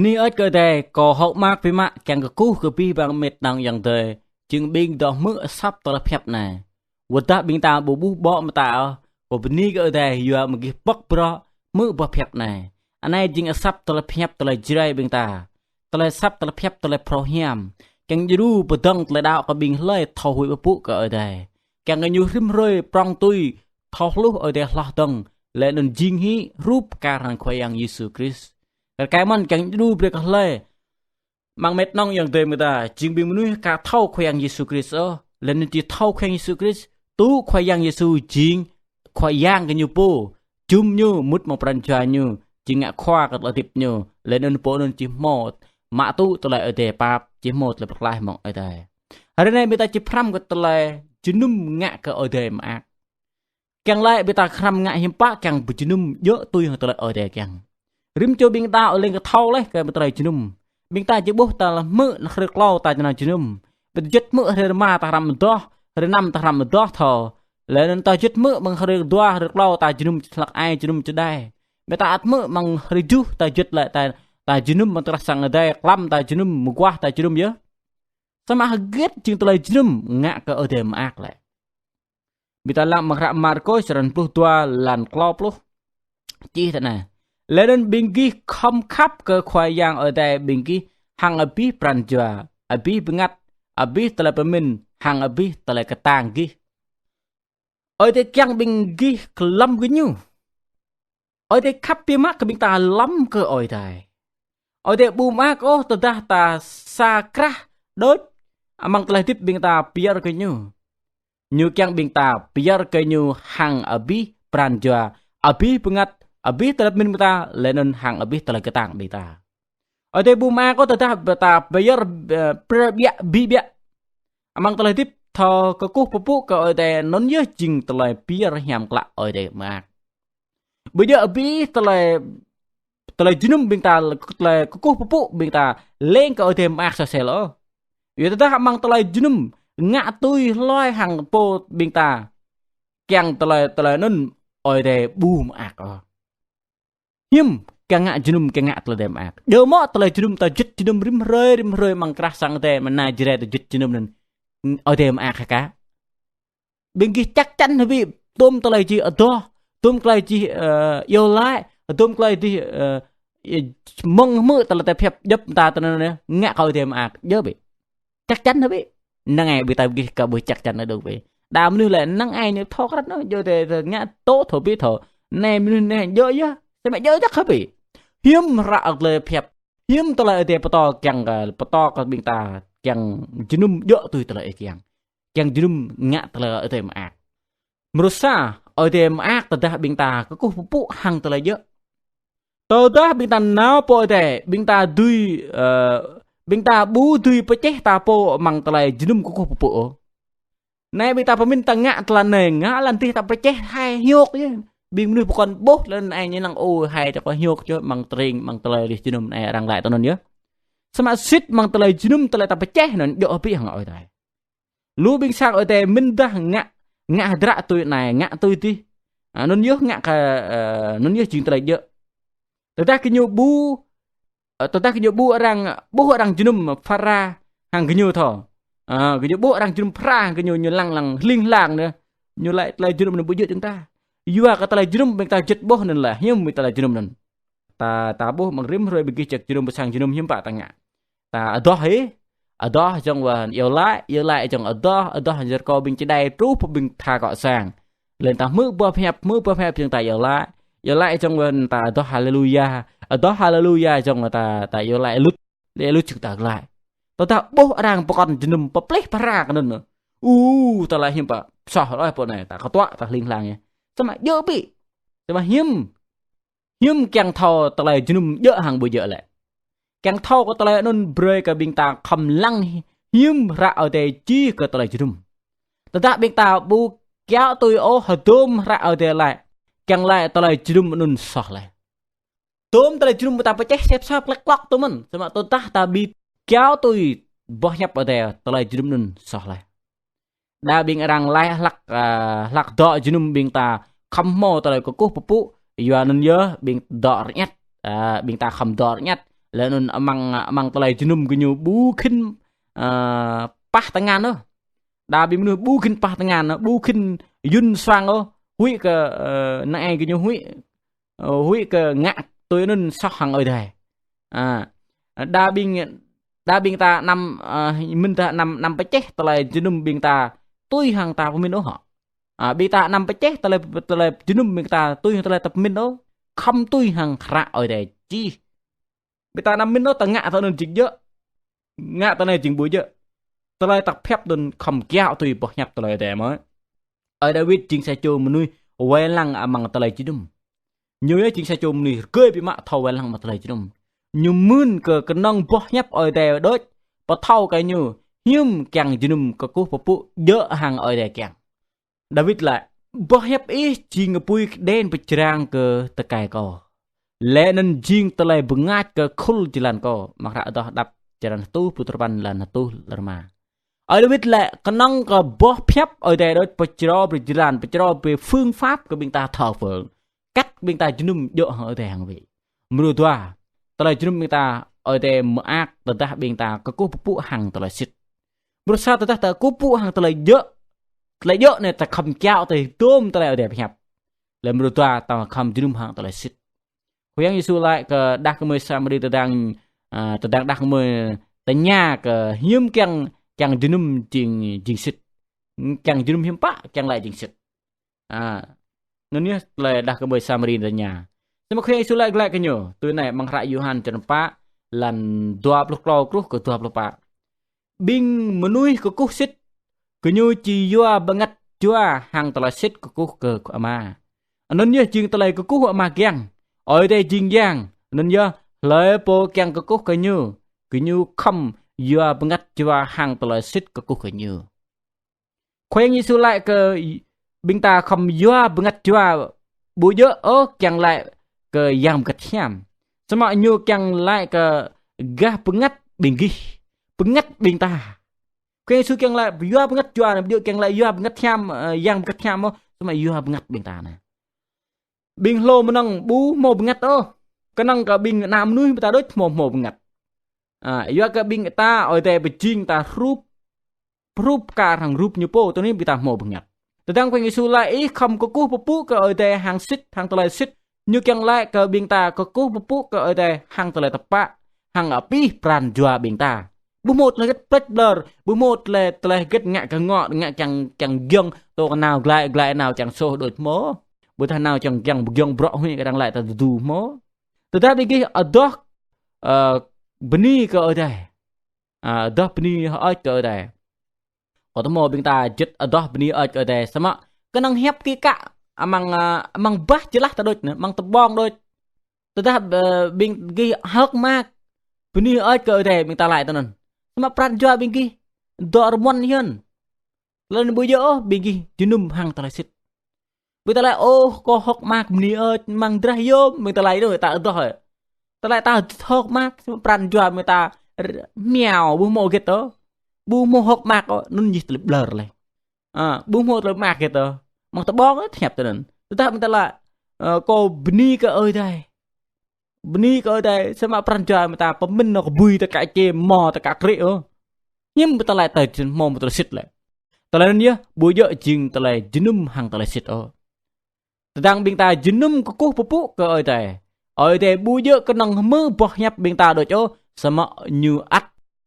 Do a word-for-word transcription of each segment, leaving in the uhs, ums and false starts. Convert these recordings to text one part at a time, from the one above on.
Bơni ơč kơ Ơi Adai, kâo hơ̆k mơak biă mă kiăng kơkuh kơ abih bang met nong ayŏng adơi, jing ƀing dŏ hmư̆ asăp tơlơi pơhiăp anai. Wơ̆t tơdah ƀing ta ƀu ƀuh ƀô̆ mơta ôh, kâo bơni kơ Ơi Adai yua mơ̆ng gih pŏk bruă hmư̆ boh pơhiăp anai. Anai jing asăp tơlơi pơhiăp tơlơi Jrai ƀing ta. Tơlơi asăp tơlơi pơhiăp tơlơi phrâo hiam. Kiăng djru pơdơ̆ng tơlơi đaŏ kơ ƀing hlơi thâo huĭ pơpŭ kơ Ơi Adai. Kiăng kơ ñu rĭm hrơi prŏng tui thâo hluh Ơi Adai hloh dơ̆ng, laih anŭn jing hĭ hrup kar hăng Khua Yang Yêsu Krist. Kar kaĭ mơ̆n kiăng djru brơi kơ hlơi. Amăng met nong ayŏng adơi mơ̆ng ta, jing ƀing mơnuih ka thâo Khua Yang Yêsu Krist ôh, laih anŭn či thâo Khua Yang Yêsu Krist, tŭ Khua Yang Yêsu jing Khua Yang kơ ñu pô, jum ñu, mŭt amăng pran jua ñu, či ngă khua kơ tơlơi hơdip ñu, laih anŭn pô anŭn či hmâo mă tŭ tơlơi Ơi Adai pap, či hmâo tơlơi pơklaih mơ̆ng Ơi Adai. Hrơi anai ƀing ta či pơhrăm kơ tơlơi jơnum ngă kơ Ơi Adai mơak. Kiăng laĭ ƀing ta hrăm ngă hiư̆m pă kiăng pơjơnum djơ̆ tui hăng tơlơi Ơi Adai kiăng. Rĭm čô ƀing ta ơ leng kơ thâo laih kơ tơlơi jơnum. Ƀing ta či ƀuh ta hmư̆ hrơi klâo ta či nao jơnum. Ƀing ta juăt hmư̆ hrơi rơma ta hrăm adoh, hrơi năm ta hrăm adoh thâo. Laih anŭn ta juăt hmư̆ mơ̆ng hrơi dua hrơi klâo ta jơnum či hlăk ai jơnum čơđai. Ƀing ta ăt hmư̆ mơ̆ng hrơi tơjuh ta juăt laĭ ta, ta jơnum mơ̆ng tơkrah sang Ơi Adai, klăm ta jơnum, mơguah ta jơnum yơh. Samơ̆ hơget jing tơlơi jơnum ngă kơ Ơi Adai mơak lĕ. Ƀing ta lăng amăng hră Markôs črăn pluh dua lan klâo pluh. Čih tui anai: Laih anŭn ƀing gih khŏm khăp kơ Khua Yang Ơi Adai ƀing gih hăng abih pran jua, abih bơngăt, abih tơlơi pơmĭn, hăng abih tơlơi kơtang gih. Ơi Adai kiăng ƀing gih kơlăm kơ ñu. Ơi Adai khăp biă mă kơ ƀing ta lăm kơ Ơi Adai. Ơi Adai ƀu mơak ôh tơdah ta sa krah đôč amăng tơlơi hơdip ƀing ta pơyơr kơ ñu. Ñu kiăng ƀing ta pơyơr kơ ñu hăng abih pran jua, abih bơngăt, abih tơlơi pơmĭn ƀing ta, laih anŭn hăng abih tơlơi kơtang ƀing ta. Ơi Adai ƀu mơak ôh tơdah ta pơyơr, ơ, prơ ƀiă, ƀiă ƀiă. Amăng tơlơi hơdip thâo kơkuh pơpŭ kơ Ơi Adai, anŭn yơh jing tơlơi pơyơr hiam klă Ơi Adai mơak. Ƀu djơ̆ abih tơlơi, tơlơi jơnum ƀing ta, tơlơi kơkuh pơpŭ ƀing ta leng kơ Ơi Adai mơak soh sel ôh. Yua tơdah amăng tơlơi jơnum ngă tui hloi hăng pô ƀing ta kiăng tơlơi, tơlơi anŭn Ơi Adai ƀu mơak ôh. Hiư̆m kiăng ngă jơnum, kiăng ngă tơlơi Ơi Adai mơak. Djơ̆ mơ̆ tơlơi jơnum ta juăt jơnum rĭm hrơi, rĭm hrơi amăng krah sang Ơi Adai, mơ̆ng anai Jrai ta juăt jơnum anŭn Ơi Adai mơak hă ka? Ƀing gih chắc chắn hơbĭ, tôm tơlơi čih adoh, tôm tơlơi čih, ơ, iâu laĭ, tôm tơlơi čih, ơ, mơ̆ng hmư̆ tơlơi ta pơhiăp djŏp ta tơnăn anai, ngă kơ Ơi Adai mơak, djơ̆ ƀĭ. Chắc chắn hơbĭ. Năng ai ƀing ta gih ka ƀu chắc chắn ôh dong ƀĭ. Đa mơnuih lĕ năng ai ñu thâo krăn ôh, djơ̆ tơ, tơ ngă tŏ thâo ƀĭ thâo. Anai mơnuih anai djơ̆ yơh, samơ̆ djơ̆ djŏ hơbĭ. Hiư̆m ră tơlơi pơhiăp, hiư̆m tơlơi Ơi Adai pơtô kiăng kơ, pơtô kơ ƀing ta kiăng jơnum djơ̆ tui tơlơi Ơi kiăng. Kiăng jơnum ngă tơlơi Ơi Adai mơak. Mrô sa, Ơi Adai mơak tơdah ƀing ta kơkuh pơpŭ hăng tơlơi djơ̆. Tơdah ƀing ta nao pơ Ơi Adai, ƀing ta dưi, ơ, ƀing ta ƀu dưi pơčeh ta pô amăng tơlơi jơnum kơkuh pơpŭ ôh. Anai ƀing ta pơmĭn ta ngă tơlơi anai, ngă lăn tih ta pơčeh hai hiôk yơh. Ƀing mơnuih pơkŏn ƀuh lăn ai ñu lăng ôh hai ta kơ hiôk čơ amăng tơring, amăng tơlơi rih jơnum anai arăng laĭ tơnăn yơh. Samơ̆ sĭt amăng tơlơi jơnum tơlơi ta pơčeh anŭn djơ̆ hơbĭ hăng Ơi Adai. Lu ƀing sang Ơi Adai mĭn dah ngă, ngă hơdră tui anai, ngă tui dih. Anŭn yơh ngă kơ, ơ, anŭn yơh jing tơlơi djơ̆. Tơdah kơ ñu ƀu, ơ, tơdah kơ ñu ƀu arăng, ƀuh arăng jơnum phara hăng kơ ñu thâo. Ơ, kơ ñu ƀuh arăng jơnum phara hăng kơ ñu, ñu lăng lăng hling hlang anai. Ñu laĭ tơlơi jơnum anŭn ƀu djơ̆ jing ta. Yua kơ tơlơi jơnum ƀing ta juăt ƀuh anŭn lĕ, hiư̆m ƀing tơlơi jơnum anŭn. Ta, ta ƀuh mơ̆ng rĭm hrơi ƀing gih ček jơnum pơ sang jơnum hiư̆m pă ta ngă. Ta adoh hĭ, adoh jơ̆ng wơ̆n iâu laĭ, iâu laĭ jơ̆ng adoh, adoh jơ̆ng rơkâo ƀing čơđai truh pơ ƀing tha kŏ sang. Laih ta hmư̆ boh pơhiăp, hmư̆ boh pơhiăp jơ̆ng ta iâu laĭ, iâu laĭ jơ̆ng wơ̆n ta adoh haleluya, adoh haleluya jơ̆ng wơ̆n ta, ta iâu laĭ luč, laĭ luč jơ̆ng ta glaĭ. Tơdah ƀuh arăng pơkŏn jơnum pơplih phara kơ anŭn. Ơ, ta laĭ hiư̆m pă, soh laih pô anai, ta kơtuă, ta hling hlang yơh. Samơ̆ djơ̆ ƀĭ. Samơ̆ hiư̆m Hiư̆m kiăng thâo tơlơi jơnum djơ̆ hăng ƀu djơ̆ lĕ. Kiăng thâo kơ tơlơi anŭn brơi kơ ƀing ta khŏm lăng hiư̆m hră Ơi Adai čih kơ tơlơi jơnum. Tơdah ƀing ta ƀu kiaŏ tui ôh hơdôm hră Ơi Adai laĭ, kiăng laĭ tơlơi jơnum anŭn soh laih. Tôm tơlơi jơnum ta pơčeh sep sap klek klok tôm mơ̆n, samơ̆ tơdah ta ƀu kiaŏ tui boh hiăp Ơi Adai tơlơi jơnum anŭn soh laih. Đa ƀing arăng laĭ hlăk, ơ, hlăk dŏ jơnum ƀing ta khŏm hmâo tơlơi kơkuh pơpŭ, yua anŭn yơh ƀing dŏ rơñăt, ơ, ƀing ta khŏm dŏ rơñăt. Laih anŭn amăng, amăng tơlơi jơnum gơñu ƀu khĭn, ơ, pah tơngan ôh. Đa ƀing mơnuih ƀu khĭn pah tơngan ôh, ƀu khĭn yŭn suang ôh, huĭ kơ, ơ, nai gơñu huĭ, ơ, huĭ kơ ngă tui anŭn soh hăng Ơi Adai. A, đa ƀing, đa ƀing ta anăm, ơ, mĭn ta anăm, anăm pơčeh tơlơi jơnum ƀing ta tui hăng ta pơmĭn ôh hŏ. A, ƀing ta anăm pơčeh tơlơi, tơlơi jơnum ƀing ta tui hăng tơlơi ta pơmĭn ôh. Khŏm tui hăng hră Ơi Adai čih. Ƀing ta anăm mĭn ôh ta ngă tui anŭn jing djơ̆, ngă tui anai jing ƀu djơ̆. Tơlơi ta pơhiăp anŭn khŏm kiaŏ tui boh hiăp tơlơi Ơi Adai mơ̆. Ơi Dawid jing sa čô mơnuih wai lăng amăng tơlơi jơnum. Ñu yơh jing sa čô mơnuih rơgơi biă mă thâo wai lăng amăng tơlơi jơnum. Ñu mưn kơ kơnơ̆ng boh hiăp Ơi Adai đôč, pơthâo kơ ñu hiư̆m kiăng jơnum kơkuh pơpŭ djơ̆ hăng Ơi Adai kiăng. Dawid laĭ: Boh hiăp ih jing apui kơđen pơjrang kơ tơkai kâo, laih anŭn jing tơlơi bơngač kơ khul jơlan kâo. Amăng hră Adoh Đăp črăn hơtuh pluh duapăn, lan hơtuh rơma. Ơi Dawid laĭ kơnơ̆ng kơ boh hiăp Ơi Adai đôč pơčrâo brơi jơlan, pơčrâo brơi phương pháp kơ ƀing ta thâo pơ̆ng, kăt ƀing ta jơnum djơ̆ hăng Ơi Adai hăng wơ̆t. Mrô dua, tơlơi jơnum ƀing ta Ơi Adai mơak tơdah ƀing ta kơkuh pơpŭ hăng tơlơi sĭt. Mrô sa, tơdah ta kơkuh pơpŭ hăng tơlơi djơ̆, tơlơi djơ̆ anai ta khŏm kiaŏ tui dôm tơlơi Ơi Adai pơhiăp. Laih mrô dua ta khŏm jơnum hăng tơlơi sĭt. Khua Yang Yêsu laĭ kơ đah kơmơi Samari tơdang, a, tơdang đah kơmơi tơña kơ hiư̆m kiăng, kiăng jơnum jing, jing sĭt. Kiăng jơnum hiư̆m pă kiăng laĭ jing sĭt. A, anŭn yơh tơlơi đah kơmơi Samari tơña. Samơ̆ Khua Yang Yêsu laĭ glaĭ kơ ñu, tui anai amăng hră Yôhan črăn pă, lan dua pluh klâo truh kơ dua pluh pă. Ƀing mơnuih kơkuh sĭt, gơñu či yua bơngăt jua hăng tơlơi sĭt kơkuh kơ Ama. Anŭn yơh jing tơlơi kơkuh Ama kiăng. Ơi Adai jing Yang, anŭn yơh hlơi pô kiăng kơkuh kơ Ñu, gơñu khŏm yua bơngăt jua hăng tơlơi sĭt kơkuh kơ Ñu. Khua Yang Yêsu laĭ kơ ƀing ta khŏm yua bơngăt jua ƀu djơ̆ ôh kiăng laĭ kơ Yang Bơngăt Hiam. Samơ̆ Ñu kiăng laĭ kơ gah bơngăt ƀing gih, bơngăt ƀing ta. Khua Yang Yêsu kiăng laĭ yua bơngăt jua anai, ƀu djơ̆ kiăng laĭ yua bơngăt hiam, ơ, Yang Bơngăt Hiam ôh, samơ̆ yua bơngăt ƀing ta anai. Ƀing hlô mơnơ̆ng ƀu hmâo bơngăt ôh. Kơnơ̆ng kơ ƀing ană mơnuih ƀing ta đôč hmâo, hmâo bơngăt. A, yua kơ ƀing ta Ơi Adai pơjing ta hrup, hrup kar hăng rup Ñu pô, tui anŭn ƀing ta hmâo bơngăt. Tơdang Khua Yang Yêsu laĭ ih khŏm kơkuh pơpŭ kơ Ơi Adai hăng sĭt, hăng tơlơi sĭt, Ñu kiăng laĭ kơ ƀing ta kơkuh pơpŭ kơ Ơi Adai hăng tơlơi tơpă, hăng abih pran jua ƀing ta. Ƀu hmâo tơlơi hơget plĕč ƀlŏr, ƀu hmâo tơlơi, tơlơi hơget ngă kơ ngŏ, ngă kiăng, kiăng giŏng, tŏ kơ nao glaĭ, glaĭ nao kiăng soh đôč hmâo. Ƀôdah nao kiăng, kiăng giŏng brŏ huĭ kơ arăng laĭ ta tơdu hmâo. Tơdah ƀing gih adoh, ơ, bơni kơ Ơi Adai. A, adoh bơni hơơč kơ Ơi Adai. Kâo tơhmô ƀing ta jĕt adoh bơni hơơč kơ Ơi Adai. Samơ̆ kơnơ̆ng hiăp kĭ kă amăng, a, amăng bah jơlah ta đôč anai, amăng tơƀông đôč. Tơdah, ơ, ƀing gih hơ̆k mơak bơni hơơč kơ Ơi Adai ƀing ta laĭ tui anŭn. Samơ̆ pran jua ƀing gih dŏ rơmuăn hiư̆m. Laih anŭn ƀu djơ̆ ôh ƀing gih jơnum hăng tơlơi sĭt. Ƀing ta laĭ ôh kâo hơ̆k mơak bơni hơơč amăng drah yôm, ƀing ta laĭ anŭn ta adoh. Ta laĭ ta hơ̆k mơak, samơ̆ pran jua ƀing ta r-, miao, ƀu hmâo hơget ôh. Ƀu hmâo hơ̆k mơak ôh, anŭn jing tơlơi ƀlŏr laih. A, ƀu hmâo tơlơi mơak hơget ôh. Amăng tơƀông ôh hiăp tui anŭn. Tơdah ƀing ta laĭ, ơ, kâo bơni kơ Ơi Adai. Bơni kơ Ơi Adai, samơ̆ pran jua ƀing ta pơmĭn nao kơ bui, ta kă čem, mơ̆ ta kă krĕ ôh. Hiư̆m ƀing ta laĭ ta jing hmâo mơ̆ tơlơi sĭt lĕ. Tơlơi anŭn yơh, ƀu djơ̆ jing tơlơi jơnum hăng tơlơi sĭt ôh. Tơdang ƀing ta jơnum kơkuh pơpŭ kơ Ơi Adai, Ơi Adai ƀu djơ̆ kơnơ̆ng hmư̆ boh hiăp ƀing ta đôč ôh, samơ̆ Ñu ăt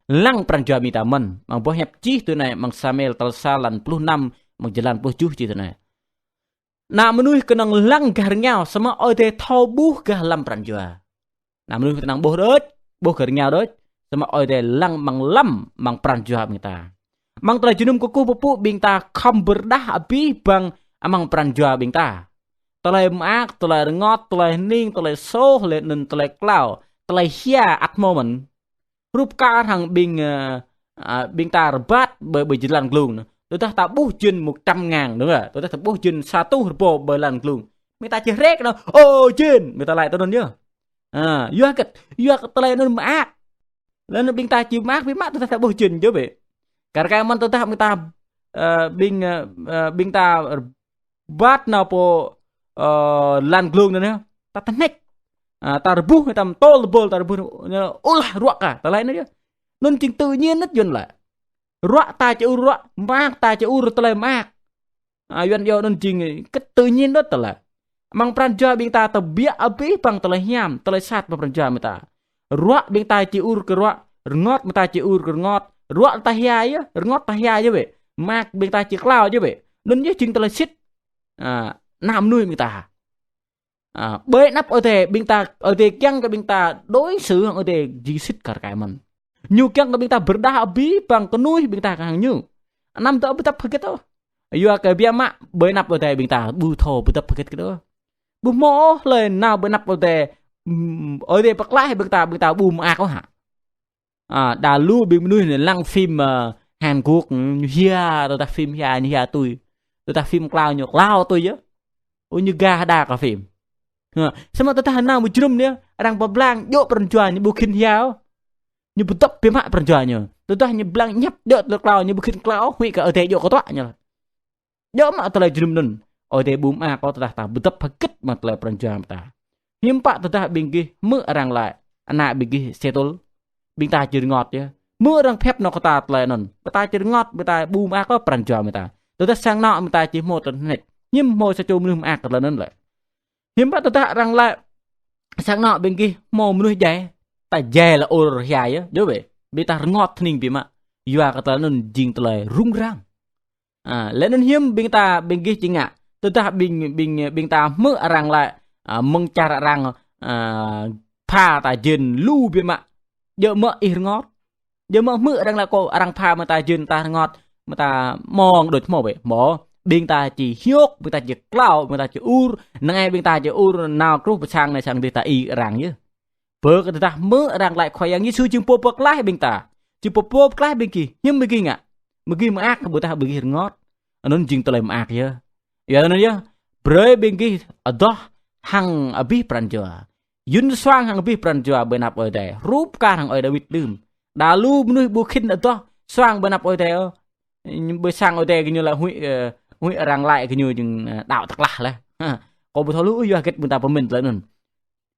lăng pran jua ƀing ta mơ̆n. Amăng boh hiăp čih tui anai, amăng Samuel tal sa lan pluh năm, amăng jơlan pluh tơjuh čih tui anai. Ană mơnuih kơnơ̆ng lăng gah rơngiao, samơ̆ Ơi Adai thâo ƀuh gah lăm pran jua. Ană mơnuih kơnơ̆ng ƀuh đôč, ƀuh gah rơngiao đôč, samơ̆ Ơi Adai lăng amăng lăm, amăng pran jua ƀing ta. Amăng tơlơi jơnum kơkuh pơpŭ ƀing ta khŏm pơrơđah abih bang amăng pran jua ƀing ta. Tơlơi mơak, tơlơi rơngot, tơlơi hơning, tơlơi soh, laih anŭn tơlơi klao, tơlơi hia ăt hmâo mơ̆n. Hrup kar hăng ƀing, ơ, a, ƀing ta rơbat ƀơi, ƀơi jơlan glông anai. Tơdah ta ƀuh jên một trăm ngàn, đúng không? Tơdah ta ƀuh jên sa rơtuh rơbâo ƀơi jơlan glông. Ƀing ta či hrĕk nao, ô, jên, ƀing ta laĭ tui anŭn yơh. A, yua hơget, yua kơ tơlơi anŭn mơak. Laih anŭn ƀing ta či mơak biă mă tơdah ta ƀuh jên yơh bĕ. Kar kaĭ mơ̆n tơdah ƀing ta, ơ, ƀing, ơ, ơ, ƀing ta rơbat nao pơ, ơ, jơlan glông anŭn yơh. Ta tơhneč. A, ta rơbuh, ta tơl tơbơl, ta rơbuh, ñu ôlah ruă kah, tơlơi anŭn yơh. Anŭn jing tự nhiên nhất Yuan lĕ. Ruă ta či ur ruă, mơak ta či ur tơlơi mơak. A, Yuan yơh anŭn jing kơ tự nhiên đôč tơlơi. Amăng pran jua ƀing ta tơbiă abih bang tơlơi hiam, tơlơi sat amăng pran jua ƀing ta. Ruă ƀing ta či ur kơ ruă, rơngot ƀing ta či ur kơ rơngot, ruă ta hia yơh, rơngot ta hia yơh bĕ. Mơak ƀing ta či klao yơh bĕ. Anŭn yơh jing tơlơi sĭt. A, ană mơnuih ƀing ta. A, ƀơi anăp Ơi Adai, ƀing ta, Ơi Adai kiăng kơ ƀing ta đối xử hăng Ơi Adai jing sĭt kar kaĭ mơ̆n. Ñu kiăng kơ ƀing ta pơrơđah abih bang kơnuih ƀing ta kơ hăng ñu. Anăm dŏ pơdŏp hơget ôh. Yua kơ biă mă ƀơi anăp Ơi Adai ƀing ta ƀu thâo pơdŏp hơget kơ ôh. Ƀu hmâo ôh hlơi nao ƀơi anăp Ơi Adai, ưm, Ơi Adai pơklaih ƀing ta, ƀing ta ƀu mơak ôh hă. A, đa lu ƀing mơnuih anai lăng phim, ơ, Hàn Quốc, ñu hia, tơdah phim hia, ñu hia tui. Tơdah phim klao, ñu klao tui yơh. Ơ, ñu gah đa kơ phim. Ha, samơ̆ tơdah nao mơjrŭm anai, arăng pơblang, djơ̆ pran jua ñu ƀu khĭn hia ôh. Ñu pơdŏp biă mă pran jua ñu. Tơdah ñu blang ñăp djơ̆ tơlơi klao, ñu ƀu khĭn klao ôh, huĭ kơ Ơi Adai djơ̆ kơtuă ñu lĕ. Djơ̆ mă tơlơi jrŭm anŭn, Ơi Adai ƀu mơak ôh tơdah ta pơdŏp hơget mă tơlơi pran jua ta. Hiư̆m pă tơdah ƀing gih hmư̆ arăng laĭ, ană ƀing gih sĕ tŭl, ƀing ta či rơngot yơh. Hmư̆ arăng pơhiăp nao kơ ta tơlơi anŭn, ƀing ta či rơngot, ƀing ta ƀu mơak ôh pran jua ƀing ta. Tơdah sang anŏ ƀing ta či hmâo tơlơi hơnĕč, hiư̆m hmâo sa čô mơnuih mơak kơ tơlơi anŭn lĕ. Hiư̆m pă tơdah arăng laĭ, sang anŏ ƀing gih hmâo mơnuih djai, ta djai lĕ ur hia yơh, djơ̆ bĕ. Ƀing ta rơngot hơning biă mă. Yua kơ tơlơi anŭn jing tơlơi rŭng răng. A, lĕ anŭn hiư̆m ƀing ta, ƀing gih či ngă. Tơdah ƀing, ƀing, ƀing ta hmư̆ arăng laĭ, a, mơ̆ng čar arăng, a, pha ta jên lu biă mă. Djơ̆ mơ̆ ih rơngot. Djơ̆ mơ̆ hmư̆ arăng laĭ kơ arăng pha mơ̆ ta jên ta rơngot, mơ̆ ta mơ̆ng đôč hmâo bĕ. Hmâo, ƀing ta či hiôk, ƀing ta či klao, ƀing ta či ur, năng ai ƀing ta či ur, nao truh pơ sang anai sang adih ta ih arăng yơh. Bơ kơ tơdah hmư̆ arăng laĭ Khua Yang Yêsu jing pô pơklaih ƀing ta. Jing pô pơklaih ƀing gih, hiư̆m ƀing gih ngă. Ƀing gih mơak, ƀôdah ƀing gih rơngot. Anŭn jing tơlơi mơak yơh. Yua anŭn yơh, brơi ƀing gih adoh hăng abih pran jua. Yŭn suang hăng abih pran jua ƀơi anăp Ơi Adai. Hrup kar hăng ơi Dawid lơ̆m. Đa lu mơnuih ƀu khĭn adoh suang ƀơi anăp Ơi Adai ôh. Ƀơi sang Ơi Adai gơñu laĭ huĭ, ơ, huĭ arăng laĭ gơñu jing, ơ, đaŏ tơklah laih. Ha. Kâo ƀu thâo lu yua hơget ƀing ta pơmĭn tơlơi anŭn.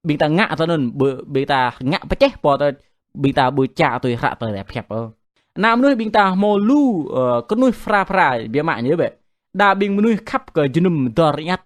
Ƀing ta ngă tơlơi anŭn, ƀu, ƀing ta ngă pơčeh pô ta, ƀing ta ƀu čă tui hră tơlơi pơhiăp ôh. Ană mơnuih ƀing ta hmâo lu, ơ, kơnuih phara phara, biă mă ñu bĕ. Đa ƀing mơnuih khăp kơ jơnum dor rơñăt.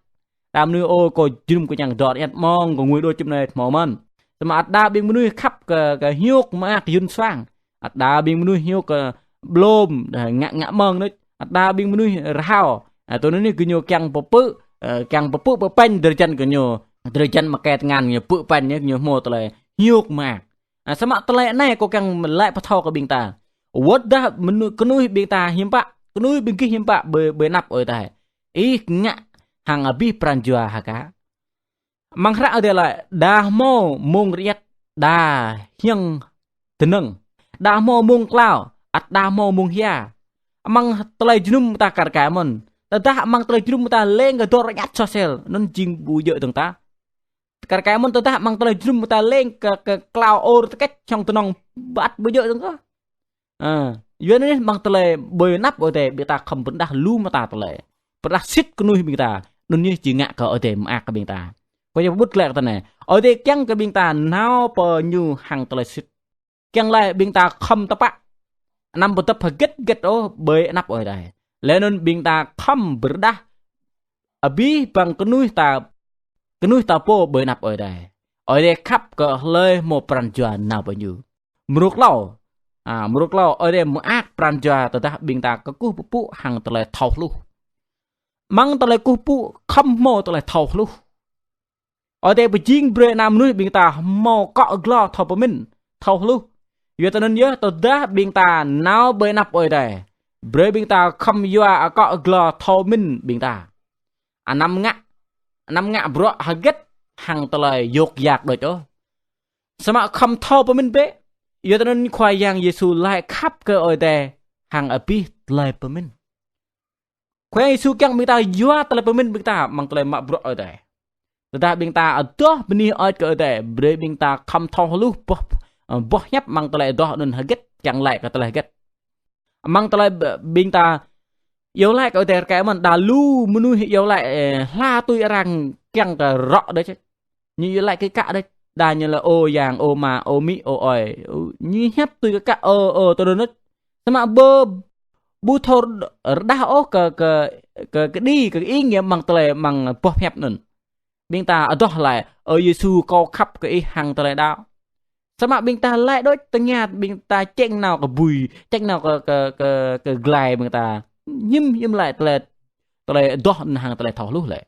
Đa mơnuih ôh kơ jơnum kơñăng dor rơñăt mơ̆ng kơ ngui đôč čŭp anai hmâo mơ̆n. Samơ̆ ăt đa ƀing mơnuih khăp kơ, kơ hiôk mơak yŭn suang. Ăt đa ƀing mơnuih hiôk kơ blom, đa ngă, ngă mơ̆ng đôč. Ăt đa ƀing mơnuih rơhao. A, tui anŭn yơh gơñu kiăng pơpư̆, ơ, kiăng pơpư̆ pơpĕn drơi jăn gơñu. Drơi jăn mă kĕt ngăn gơñu pơpĕn yơh gơñu hmâo tơlơi hiôk mơak. A, samơ̆ tơlơi anai kâo kiăng laĭ pơthâo kơ ƀing ta. Wơ̆t dah mơnu-, kơnuih ƀing ta hiư̆m pă, kơnuih ƀing gih hiư̆m pă ƀơi, ƀơi anăp Ơi Adai. Ih ngă hăng abih pran jua hă kă. Amăng hră Ơi Adai laĭ, đa hmâo mông rơiăt, đa hiăng tơnơ̆ng. Đa hmâo mông klao, ăt đa hmâo mông hia. Amăng tơlơi jơnum ta kar kaĭ mơ̆n. Tơdah amăng tơlơi jơnum ta leng kơ dor rơñăt soh sel, anŭn jing ƀu djơ̆ dơ̆ng tah. Kar kaĭ mơ̆n tơdah amăng tơlơi jơnum ta leng kơ, kơ klao ur tơkĕč hiăng tơnơ̆ng ăt ƀu djơ̆ dơ̆ng tah. A, yua anŭn yơh amăng tơlơi ƀơi anăp Ơi Adai ƀing ta khŏm pơrơđah lu mơta tơlơi. Pơrơđah sĭt kơnuih ƀing ta. Anŭn yơh či ngă kơ Ơi Adai mơak kơ ƀing ta. Kâo yua pơƀut glaĭ kơ tơnai. Ơi Adai kiăng kơ ƀing ta nao pơ ñu hăng tơlơi sĭt. Kiăng laĭ ƀing ta khŏm tơpă. Anăm pơdŏp hơget hơget ôh ƀơi anăp Ơi Adai. Laih anŭn ƀing ta khŏm pơrơđah abih bang kơnuih ta, kơnuih ta pô ƀơi anăp Ơi Adai. Ơi Adai khăp kơ hlơi hmâo pran jua nao pơ ñu. Mrô klâo. A, mrô klâo, Ơi Adai mơak pran jua tơdah ƀing ta kơkuh pơpŭ hăng tơlơi thâo hluh. Amăng tơlơi kơkuh pơpŭ khŏm hmâo tơlơi thâo hluh. Ơi Adai pơjing brơi ană mơnuih ƀing ta hmâo akŏ glô thâo pơmĭn, thâo hluh. Yua tui anŭn yơh tơdah ƀing ta nao ƀơi anăp Ơi Adai. Brơi ƀing ta khŏm yua akŏ glô thâo mĭn ƀing ta. Anăm ngă, anăm ngă bruă hơget hăng tơlơi yŏk yak đôč ôh. Samơ̆ khŏm thâo pơmĭn bĕ. Yua tui anŭn Khua Yang Yêsu laĭ khăp kơ Ơi Adai hăng abih tơlơi pơmĭn. Khua Yang Yêsu kiăng ƀing ta yua tơlơi pơmĭn ƀing ta amăng tơlơi mă bruă Ơi Adai. Tơdah ƀing ta adoh bơni hơơč kơ Ơi Adai, brơi ƀing ta khŏm thâo hluh boh, ơ, boh hiăp amăng tơlơi adoh anŭn hơget, kiăng laĭ kơ tơlơi hơget. Amăng tơlơi ƀ-, ƀing ta iâu laĭ kơ Ơi Adai kar kaĭ mơ̆n, đa lu mơnuih iâu laĭ, ơ, hla tui arăng kiăng kơ rŏ đôč. Ñu iâu laĭ kơ kă đôč. Đa ñu lĕ ơ yang, ơ ama, ơ amĭ, ơ ơi. Ơ, ñu hiăp tui kơ kă ơ, ơ, tơdơi anŭn. Samơ̆ ƀu, ƀu thâo rơđah ôh kơ, kơ, kơ, kơ đi, kơ ing yơh amăng tơlơi, amăng boh hiăp anŭn. Ƀing ta adoh laĭ, ơ Yêsu, kâo khăp kơ ih hăng tơlơi đaŏ. Samơ̆ ƀing ta laĭ đôč tơngia, ƀing ta čeng nao kơ bui, čeng nao kơ, kơ, kơ, kơ glai ƀing ta. Hiư̆m, hiư̆m laĭ tơlơi, tơlơi adoh anŭn hăng tơlơi thâo hluh lĕ.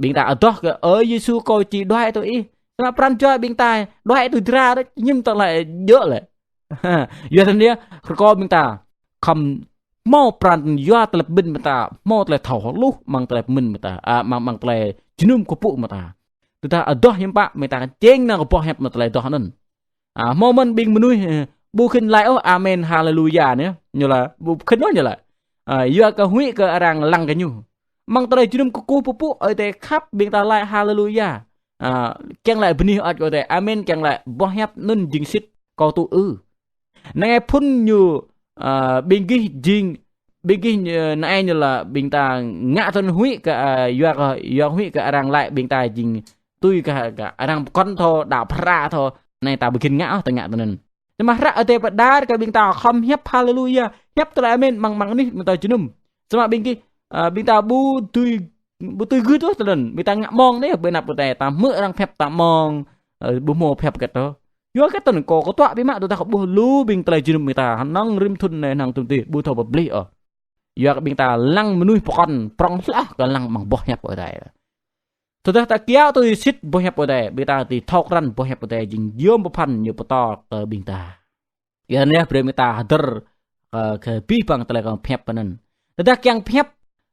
Ƀing ta adoh kơ, ơ Yêsu, kâo či đuaĭ tui ih. Samơ̆ pran jua ƀing ta đuaĭ tui dra đôč, hiư̆m tơlơi djơ̆ lĕ. Yua anŭn yơh, rơkâo ƀing ta khŏm hmâo pran yua tơlơi pơmĭn ƀing ta, hmâo tơlơi thâo hluh amăng tơlơi pơmĭn ƀing ta, a, amăng, amăng tơlơi jơnum kơkuh pơpŭ ƀing ta. Tơdah adoh hiư̆m pă, ƀing ta čeng nao kơ boh hiăp amăng tơlơi adoh anŭn. A, hmâo mơ̆n ƀing mơnuih, ơ, ƀu khĭn laĭ ôh amen haleluya anai, ñu laĭ, ƀu khĭn ôh ñu laĭ. A, yua kơ huĭ kơ arăng lăng kơ ñu. Amăng tơlơi jơnum kơkuh pơpŭ, Ơi Adai khăp, ƀing ta laĭ haleluya. A, kiăng laĭ bơni hơơč kơ Ơi Adai, amen, kiăng laĭ boh hiăp anŭn jing sĭt, kâo tŭ ư. Năng ai phŭn ñu, a, ƀing gih jing, ƀing gih, ơ, năng ai ñu laĭ ƀing ta ngă tui anŭn huĭ kơ, a, yua kơ, yua huĭ kơ arăng laĭ ƀing ta jing tui kơ, kơ arăng pơkŏn thâo, đaŏ phara thâo, anai ta ƀu khĭn ngă ôh, ta ngă tui anŭn. Samơ̆ hră Ơi Adai pơđar kơ ƀing ta khŏm hiăp haleluya, hiăp tơlơi amen amăng, amăng anih ƀing ta jơnum. Samơ̆ ƀing gih, a, ƀing ta ƀu tui, ƀu tui gưt ôh tơlơi anŭn. Ƀing ta ngă mơ̆ng anai, ƀơi anăp Ơi Adai, ta hmư̆ arăng pơhiăp ta mơ̆ng, ơ, ƀu hmâo pơhiăp hơget ôh. Yua hơget tơlơi anŭn kâo kơtuă biă mă, tơdah kâo ƀuh lu ƀing tơlơi jơnum ƀing ta, hơnơ̆ng rĭm thŭn anai, hơnơ̆ng thŭn adih, ƀu thâo pơplih ôh. Yua kơ ƀing ta lăng mơnuih pơkŏn, prŏng hloh kơ lăng amăng boh hiăp Ơi Adai. Tơdah ta kiaŏ tui sĭt boh hiăp Ơi Adai, ƀing ta dưi thâo krăn boh hiăp Ơi Adai jing yôm pơphan ñu pơtô kơ ƀing ta. Yua anai brơi ƀing ta hơdơr, ơ, kơ abih bang tơlơi kâo pơhiăp anŭn. Tơdah kiăng pơhiăp,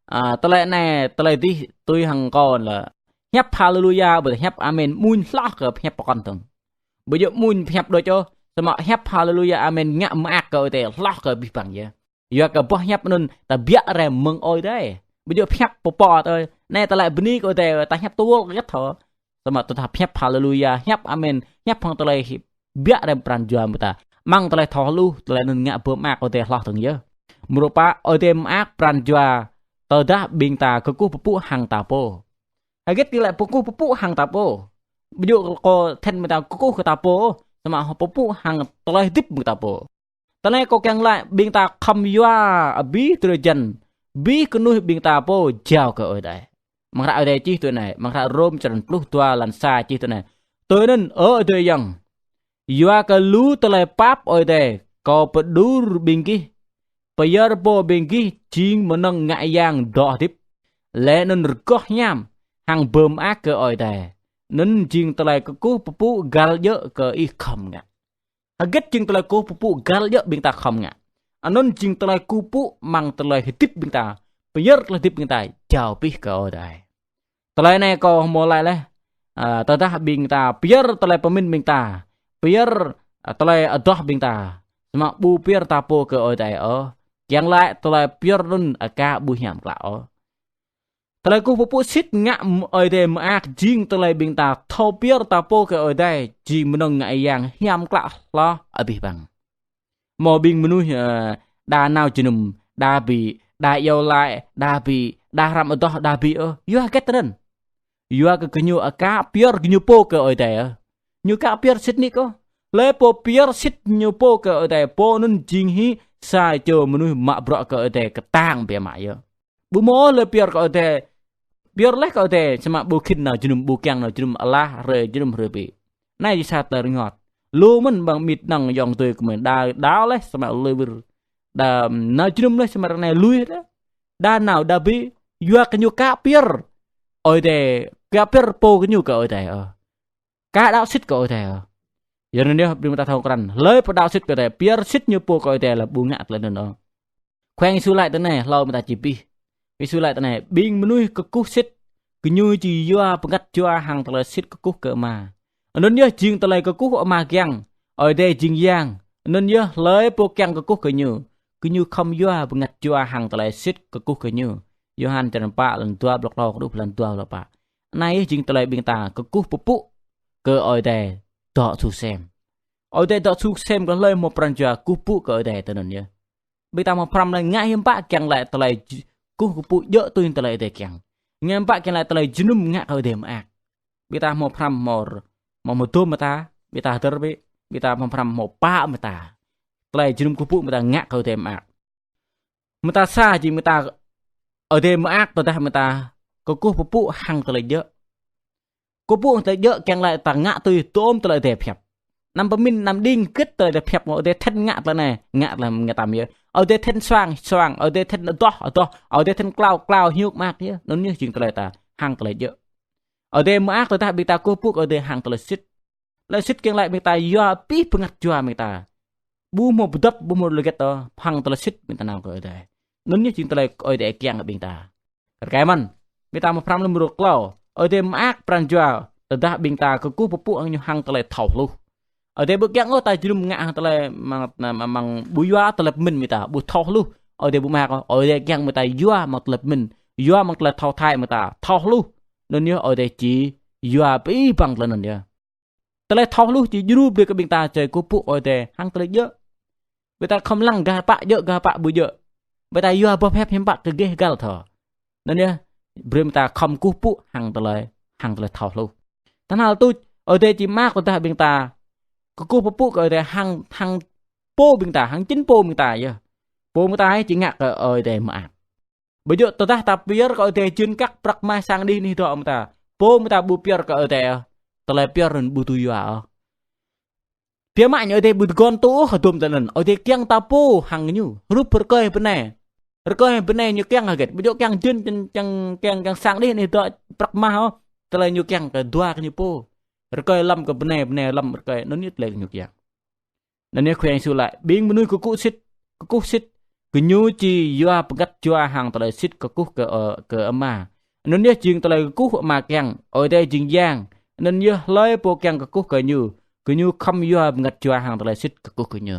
a, tơlơi anai, tơlơi adih tui hăng kâo lĕ hiăp haleluya, ƀu hiăp amen, mơ̆n hloh kơ pơhiăp pơkŏn dơ̆ng. Ƀu djơ̆ mơ̆n pơhiăp đôč ôh, samơ̆ hiăp haleluya, amen ngă mơak kơ Ơi Adai hloh kơ abih bang yơh. Yua kơ boh hiăp anŭn ta biă rai mơ̆ng Ơi Adai. Ƀu djơ̆ pơhiăp pơpŏ tui. Anai ta laĭ bơni kơ Ơi Adai, ta hiăp tơl hơget thâo. Samơ̆ tơdah pơhiăp haleluya, hiăp amen, hiăp hăng tơlơi hi-, biă rai pran jua ƀing ta. Amăng tơlơi thâo hluh, tơlơi anŭn ngă pơmơak Ơi Adai hloh dơ̆ng yơh. Mrô pă, Ơi Adai mơak pran jua, tơdah ƀing ta kơkuh pơpŭ hăng ta pô. Hơget tơlơi kơkuh pơpŭ hăng ta pô. Ƀu djơ̆ kơ then ƀing ta kơkuh kơ ta pô, samơ̆ pơpŭ hăng tơlơi hơdip ƀing ta pô. Tơlơi anai kâo kiăng laĭ ƀing ta khŏm yua abih drơi jăn, abih kơnuih ƀing ta pô jao kơ Ơi Adai. Amăng hră Ơi Adai čih tui anai, amăng hră Rôm črăn pluh dua lan sa čih tui anai. Tui anŭn, ơ Ơi Adai ayŏng, yua kơ lu tơlơi pap Ơi Adai, kâo pơđur ƀing gih, pơyơr pô ƀing gih jing mơnơ̆ng ngă yang dŏ hơdip, laih anŭn rơgoh hiam, hăng pơmơak kơ Ơi Adai. Anŭn jing tơlơi kơkuh pơpŭ găl djơ̆ kơ ih khŏm ngă. Hơget jing tơlơi kơkuh pơpŭ găl djơ̆ ƀing ta khŏm ngă. Anŭn jing tơlơi kơkuh pơpŭ amăng tơlơi hơdip ƀing ta. Pơyơr tơlơi hơdip ƀing ta jao abih kơ Ơi Adai. Tơlơi anai kâo hmâo laĭ laih. A, tơdah ƀing ta pơyơr tơlơi pơmĭn ƀing ta. Pơyơr, a, tơlơi adoh ƀing ta. Samơ̆ ƀu pơyơr ta pô kơ Ơi Adai ôh. Kiăng laĭ tơlơi pơyơr anŭn aka ƀu hiam klă ôh. Tơlơi kơkuh pơpŭ sĭt ngă m-, Ơi Adai mơak jing tơlơi ƀing ta thâo pơyơr ta pô kơ Ơi Adai, jing mơnơ̆ng ngă yang hiam klă hloh abih bang. Hmâo ƀing mơnuih, ơ, đa nao jơnum, đa ƀĭ, đa iâu laĭ, đa ƀĭ, đa hrăm adoh, đa ƀĭ ôh. Yua hơget tơlơi anŭn. Yua kơ gơñu aka pơyơr gơñu pô kơ Ơi Adai ôh. Ñu aka pơyơr sĭt nik ôh. Hlơi pô pơyơr sĭt ñu pô kơ Ơi Adai, pô anŭn jing hĭ sa čô mơnuih mă bruă kơ Ơi Adai kơtang biă mă yơh. Ƀu hmâo ôh hlơi pơyơr kơ Ơi Adai. Pơyơr laih kơ Ơi Adai, samơ̆ ƀu khĭn nao jơnum, ƀu kiăng nao jơnum, alah hrơi jơnum hrơi ƀĭ. Anai jing sa tơlơi rơngot. Lu mơ̆n ƀing amĭ ană ayŏng adơi kơmơi đa, đa laih samơ̆ lui wir. Đa nao jơnum laih samơ̆ ră anai lui đa. Đa nao đa ƀĭ, yua kơ ñu aka pơyơr Ơi Adai, aka pơyơr pô gơñu kơ Ơi Adai ôh. Aka đaŏ sĭt kơ Ơi Adai ôh. Yua anŭn yơh brơi ƀing ta thâo krăn. Hlơi pô đaŏ sĭt kơ Ơi Adai, pơyơr sĭt ñu pô kơ Ơi Adai lĕ ƀu ngă tơlơi anŭn ôh. Khua Yang Yêsu laĭ tui anai, hlâo ƀing ta či abih. Yêsu laĭ tui anai, ƀing mơnuih kơkuh sĭt, gơñu či yua bơngăt jua hăng tơlơi sĭt kơkuh kơ Ama. Anŭn yơh jing tơlơi kơkuh Ama kiăng, Ơi Adai jing yang. Anŭn yơh hlơi pô kiăng kơkuh kơ ñu, gơñu khŏm yua bơngăt jua hăng tơlơi sĭt kơkuh kơ ñu. Yôhan črăn pă lan dua pluh klâo truh lan dua pluh pă. Anai yơh jing tơlơi ƀing ta kơkuh pơpŭ kơ Ơi Adai dŏ su sem. Ơi Adai dŏ su sem kơ hlơi hmâo pran jua kơkuh pơpŭ kơ Ơi Adai tui anŭn yơh. Ƀing ta hmâo phrăm laĭ ngă hiư̆m pă kiăng laĭ tơlơi j-, kơkuh pơpŭ djơ̆ tui tơlơi Ơi Adai kiăng. Ngă hiư̆m pă kiăng laĭ tơlơi jơnum ngă kơ Ơi Adai mơak. Ƀing ta hmâo phrăm hmâo Mơ̆ mơdôm mơta, ƀing ta hơdơr bĕ, ƀing ta mơ̆ pơhrăm mơ̆ pă mơta. Tơlơi jơnum kơkuh pơpŭ mơta ngă kơ Ơi Adai mơak. Mơta sa jing mơta Ơi Adai mơak tơdah mơta kơkuh pơpŭ hăng tơlơi djơ̆. Kơkuh pơpŭ hăng tơlơi djơ̆ kiăng laĭ ta ngă tui tôm tơlơi Ơi Adai pơhiăp. Anăm pơmĭn, anăm đing hơget tơlơi Ơi Adai pơhiăp, Ơi Adai then ngă tơlơi anai, ngă tơlơi, ngă tơlơi yơh. Ơi Adai then suang, suang, Ơi Adai then adoh, adoh, Ơi Adai then klao, klao, hiuk mơak yơh. Anŭn yơh jing tơlơi ta hăng tơlơi djơ̆. Ơi Adai mơak tơdah ƀing ta kơkuh pơpŭ kơ Ơi Adai hăng tơlơi sĭt. Tơlơi sĭt kiăng laĭ ƀing ta yua abih bơngăt jua ƀing ta. Ƀu hmâo pơdŏp, ƀu hmâo lơget ôh, hăng tơlơi sĭt ƀing ta nao kơ Ơi Adai. Anŭn yơh jing tơlơi Ơi Adai kiăng kơ ƀing ta. Rơkơi mơ̆n, ƀing ta mơ̆ pơhrăm lơ̆m rơklâo. Ơi Adai mơak pran jua, tơdah ƀing ta kơkuh pơpŭ hăng ñu hăng tơlơi thâo hluh. Ơi Adai ƀu kiăng ôh ta jơnum ngă hăng tơlơi mơ̆ng, mơ̆ng, mơ̆ng ƀu yua tơlơi pơmĭn ƀing ta, ƀu thâo hluh. Ơi Adai ƀu mơak ôh, Ơi Adai kiăng ƀing ta yua mơ̆ng tơlơi pơmĭn, yua mơ̆ng tơlơi thâo thai ƀing ta, thâo hluh. Anŭn yơh Ơi Adai či yua abih bang tơlơi anŭn yơh. Tơlơi thâo hluh či djru brơi kơ ƀing ta či kơkuh pơpŭ Ơi Adai hăng tơlơi djơ̆. Ƀing ta khŏm lăng gah pă djơ̆, gah pă ƀu djơ̆. Ƀing ta yua boh hiăp hiư̆m pă kơ gêh găl thâo. Anŭn yơh, brơi ƀing ta khŏm kơkuh pơpŭ hăng tơlơi, hăng tơlơi thâo hluh. Tơhnal tuč, Ơi Adai či mơak tơdah ƀing ta kơkuh pơpŭ kơ Ơi Adai hăng, hăng pô ƀing ta, hăng jing pô ƀing ta yơh. Pô ƀing ta či ngă kơ Ơi Adai mơak. Ƀu djơ̆ tơdah ta pơyơr kơ Ơi Adai jên kăk prăk mah sang đih anih dŏ ƀing ta. Pô ƀing ta ƀu pơyơr kơ Ơi Adai ôh. Tơlơi pơyơr anŭn ƀu tui yua ôh. Biă mă ñu Ơi Adai ƀu tơguan tŭ ôh hơdôm tơlơi anŭn. Ơi Adai kiăng ta pô hăng ñu. Hrup rơkơi bơnai. Rơkơi bơnai ñu kiăng hơget. Ƀu djơ̆ kiăng jên kiăng, kiăng, kiăng, kiăng sang đih anih dŏ prăk mah ôh. Tơlơi ñu kiăng kơ dua kơ ñu pô. Rơkơi lăm kơ bơnai, bơnai lăm rơkơi. Anŭn yơh tơlơi ñu kiăng. Anŭn yơh Khua Yang Yêsu laĭ, ƀing mơnuih kơkuh sĭt, kơkuh sĭt, gơñu či yua bơngăt jua hăng tơlơi sĭt kơkuh kơ, ơ, kơ Ama. Anŭn yơh jing tơlơi kơkuh Ama kiăng, Ơi Adai jing Yang. Anŭn yơh hlơi pô kiăng kơkuh kơ ñu, gơñu khŏm yua bơngăt jua hăng tơlơi sĭt kơkuh kơ ñu.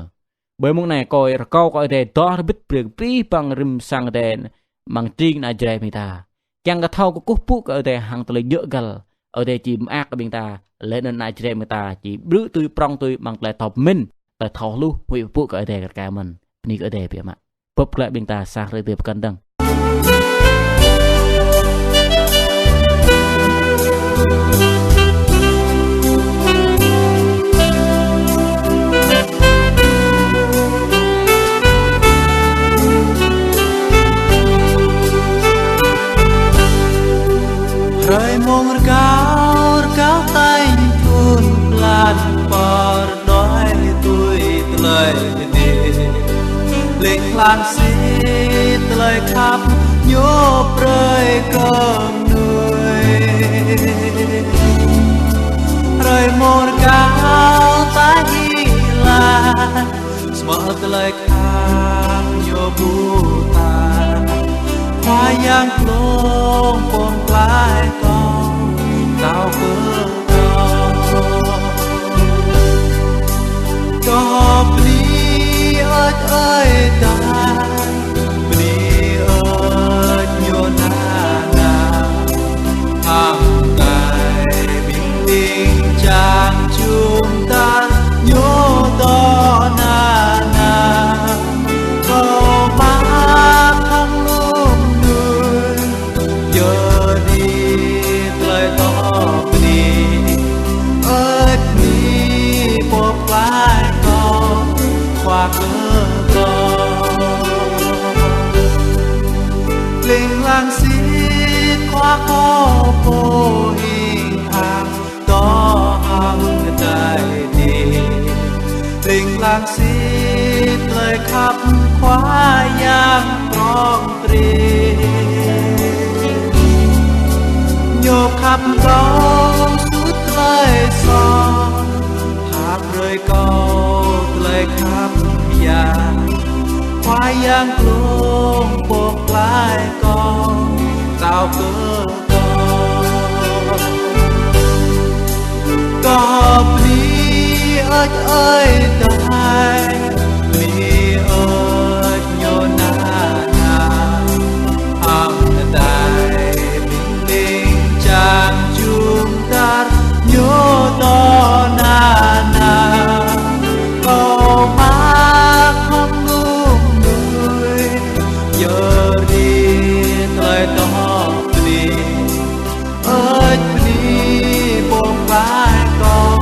Ƀơi mông anai kâo rơkâo kơ Ơi Adai dŏ rơbit brơi kơ abih bang rĭm sang Ơi Adai amăng tring ană Jrai ƀing ta. Kiăng kơ thâo kơkuh pơpŭ kơ Ơi Adai hăng tơlơi djơ̆ găl, Ơi Adai či mơak kơ ƀing ta, laih anŭn ană Jrai ƀing ta či ƀrư̆ tui prŏng tui amăng tơlơi thâo pơmĭn, tơlơi thâo hluh, huĭ pơpŭ kơ Ơi Adai rơkơi mơ̆n. Bơni kơ Ơi Adai biă mă. Bưp glaĭ ƀing ta sa hrơi tơdơi pơkŏn dơ̆ng. Hrơi mông rơgao, rơgao tañ thŭn blan, pơr đuaĭ tui tơlơi dih. Lêng lăng sĭt tơlơi khăp ñu brơi kơ mơnuih. Hrơi mông rơgao ta hil laih, samơ̆ tơlơi khăp ñu ƀu tăl. Khua Yang glông pŏk glaĭ kâo, tao kơ kâo. Kâo bơni hơơč Ơi Adai, bơni hơơč ñu nanao. Hăng Ơi Adai ƀing ling jang jum dar ñu dŏ nanao. Kâo mă khŏm lŏm nuih, yơh đĭ tơlơi tŏ bơni. Ơi bơni pŏk glaĭ kâo, Khua kơ kâo. Lêng lăng sĭt Khua kâo pô hing ang, dŏ amăng adai adih. Lêng lăng sĭt tơlơi khăp Khua Yang prŏng prin. Ñu khăp kâo suôt tơlơi soh, pha brơi kâo tơlơi khăp Yang. Khua Yang glông pŏk glaĭ kâo, tao kơ kâo. Kâo bơni hơơč Ơi Adai, bơni hơơč ñu nanao. Hăng adai ƀing ling jang jum dar ñu dŏ nanao. Kâo mă khŏm lŏm nuih, yơh đĭ tơlơi tŏ bơni. Ơi bơni pŏk glaĭ kâo,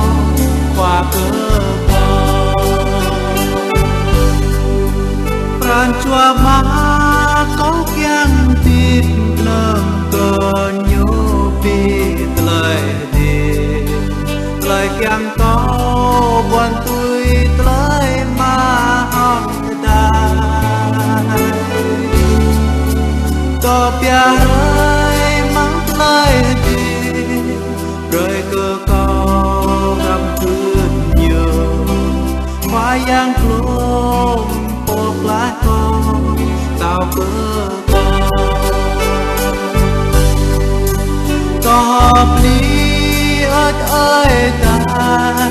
Pia hrơi mơ̆ng tơlơi hơdip, brơi kơ kâo hrăm gưt Ñu. Khua Yang glông pô pơklaih kâo, tao kơ kâo. Kâo bơni hơơč Ơi Adai,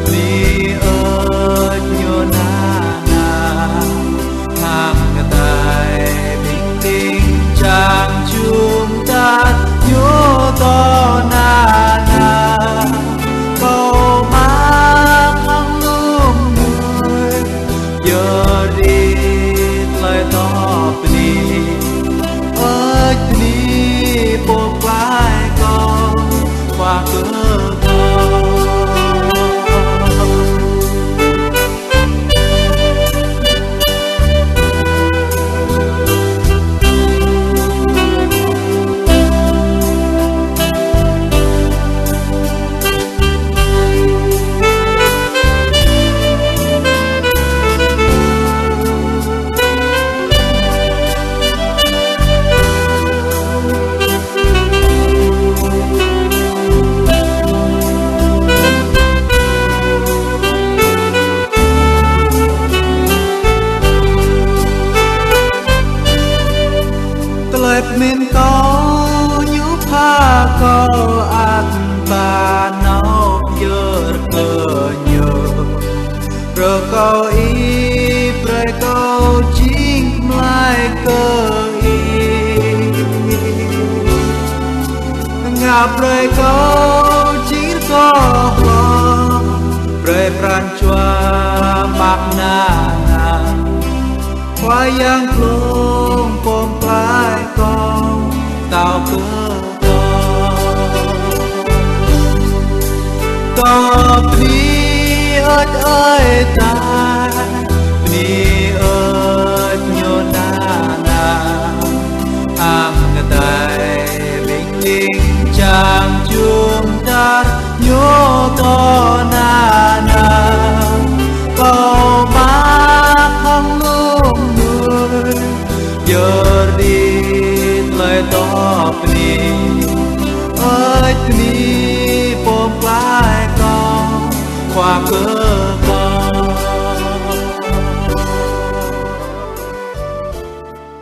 bơni hơơč Ñu nanao. Hăng kơtai ƀing ding čang jum dar Ñu dŏ nanao. Kâo mă hăng lung nuih, yơr đĭ tơlơi dŏ bơni. Hơơč bơni pô pơklaih kâo, Khua kơ kâo. Tơlơi pơmĭn kâo, Ñu pha kâo ăt ba nao pơyơr kơ Ñu. Rơkâo Ih brơi kâo jing kơmlai kơ Ih. Ngă brơi kâo jing rơgoh hloh, brơi pran jua mă nanao. Khua Yang glông pô pơklaih kâo, tao kơ kâo. Kâo bơni hơơč Ơi Adai, bơni hơơč Ñu nanao. Hăng kơtai ƀing ding čang jum dar Ñu dŏ nanao. Kâo mă hăng lung nuih, yơr đĭ tơlơi dŏ bơni. Hơơč bơni pô pơklaih kâo, Khua kơ